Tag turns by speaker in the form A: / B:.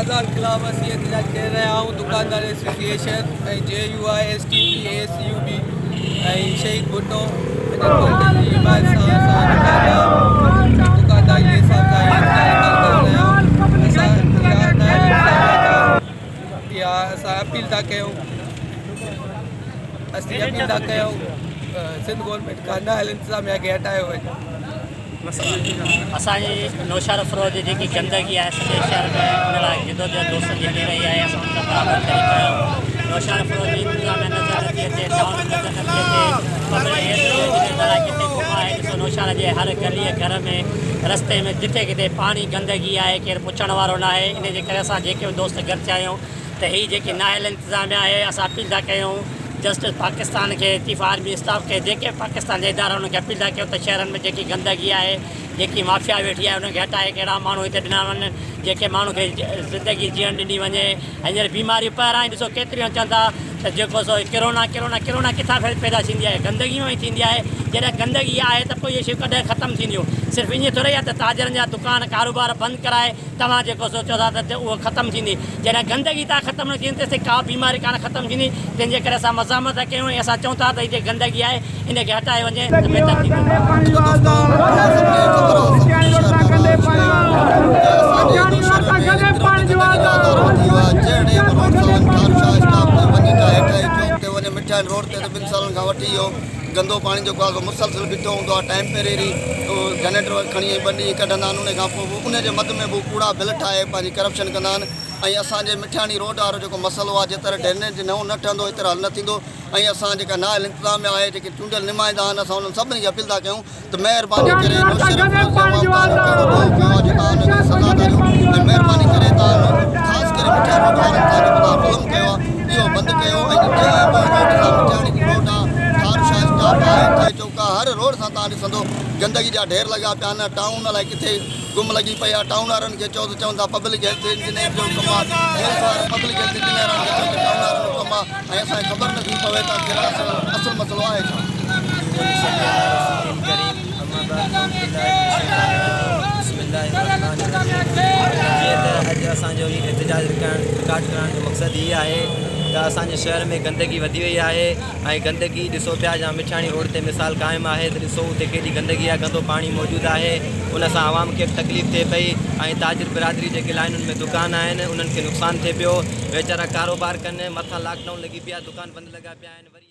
A: آزار خلاف اسين احتجاج ڪري رهيا آهيون دڪاندار association ۽ J U I S T P S U B ۽ Shaheed Bhutto انهن پارٽين جي حمايت سان اسان دڪاندار دڪاندار جي حساب سان احتجاج ڪري رهيا آهيون اسان اها نااهل انتظاميا کان اها اسان اپيل ٿا ڪيون اسين اپيل ٿا ڪيون سنڌ گورنمينٽ کان نااهل انتظاميا کي هٽايو وڃي.
B: اسان جي نوشهروفروز جي جيڪي گندگي آهي سڄي شهر ۾ ان لاء جدوجهد دوستن جي هلي رهي آهي اسان ان سان برابر شريڪ آهيون نوشهروفروز جي انتظاميا نظر نٿي اچي ٽائون نظر نٿي اچي پبلڪ هيلٿ انجنيئر الائي ڪٿي گم آهي ڏسو نوشهر جي هر گلي گهر ۾ رستي ۾ جٿي ڪٿي پاڻي گندگي آهي ڪير پڇڻ وارو ناهي ان جي ڪري اسان جيڪي به دوست گڏ ٿيا آهيون ته هي جيڪي نااهل انتظاميا آهي اسان اپيل ٿا ڪيون جسٽس پاڪستان کي چيف آرمي اسٽاف کي جيڪي به پاڪستان جا ادارا انهن کي اپيل ٿا ڪيون ته شهرن ۾ جيڪي گندگي آهي جيڪي مافيا ويٺي آهي انهن کي هٽائي ڪهڙا ماڻهو هتي ڏنا وڃن جيڪي ماڻهن کي زندگي جيئڻ ڏني وڃي هينئر بيماريون پهران ئي ڏسو ڪيتريون اچن ٿا ته جيڪو سو ڪرونا ڪرونا ڪرونا ڪٿان پيدا ٿيندي آهي گندگي مان ئي ٿيندي آهي جڏهن گندگي آهي ته پوء اهي شيون ڪڏهن ختم ٿينديون صرف ائين ٿوري آهي ته تاجرن جا دڪان ڪاروبار بند ڪرائي توهان جيڪو سوچو ٿا ته اهو ختم ٿيندي، جڏهن گندگي تان ختم نه ٿيندي تيستائين ڪا به بيماري ڪانه ختم ٿيندي، تنهن جي ڪري اسان مزاحمت ٿا ڪيون ۽ اسان چئون ٿا ته هي جيڪي گندگي آهي ان کي هٽايو وڃي ته بهتر ٿيندو.
C: ته دوستو توهان سڀني کي خبر آهي سڀني شهر جا رهائش ته اسان جي نوشهري ۾ ايترو ته گندگي جو آزار وڌي ويو آهي جهڙي به روڊ سان وڃ ٺارو شاهه اسٽاپ تي وڃ چاهي ٺاهي چوڪ تي وڃ مٺيان روڊ تي ته ٻن سالن کان وٺي اهو گندو پاڻي جيڪو آهي سو مسلسل بيٺو هوندو آهي ٽيمپريري جنريٽر کڻي ۽ ٻه ڏينهن ڪڍندا آهن ان کان پوء به ان جي مد ۾ به ڪوڙا بل ٺاهي پنهنجي ڪرپشن ڪندا آهن ۽ اسان جي مٺياڻي روڊ وارو جيڪو مسئلو آهي جيتر ڊرينيج نئون نه ٺهندو ايتر حل نه ٿيندو ۽ اسان جيڪا نااهل انتظاميا آهي جيڪي چونڊيل نمائندا آهن اسان انهن سڀني کي اپيل ٿا ڪيون ته مهرباني ڪري نوشهري فيروز جي عوام توهان جو ڪهڙو ڏوهه ڪيو آهي جو توهان انهن کي سزا ٿا ڏيو ۽ مهرباني ڪري توهان خاص ڪري مٺياڻي روڊ وارن سان جيڪو توهان ظلم ڪيو آهي اهو بند ڪيو ۽ جنهن به روڊ سان مٺياڻي روڊ آهي ٺار شاهه اسٽاپ آهي ٺاهي چوڪ آهي هر روڊ سان توهان ڏسندو گندگي جا ڍير لڳا پيا آهن ٽائون الائي ڪٿي گم لڳي پئي آهي ٽائون وارن کي چئو ته چون ٿا پبلڪ هيلٿ انجنيئر جو ڪم آهي هيلٿ وارن پبلڪ هيلٿ انجنيئرن کي چئو ته ٽائون وارن جو ڪم آهي ۽ اسان کي خبر نٿي پوي ته آخر اصل مسئلو آهي ڇا؟
D: جيئن ته اڄ اسان جو هي احتجاج رڪارڊ ڪرائڻ جو مقصد هي آهي ته اسان جي شهر ۾ گندگي وڌي وئي آهي ۽ گندگي ڏسو پيا جا مٺاڻي روڊ تي مثال قائم آهي ته ڏسو اتي ڪيڏي گندگي آهي گندو پاڻي موجود آهي ان سان عوام کي به تڪليف ٿئي پئي ۽ تاجر برادري جيڪي لائنن ۾ دڪان آهن انهن کي نقصان ٿئي پيو ويچارا ڪاروبار ڪن مٿان لاڪ ڊائون لڳي پئي آهي دڪان بند لڳا پيا آهن وري.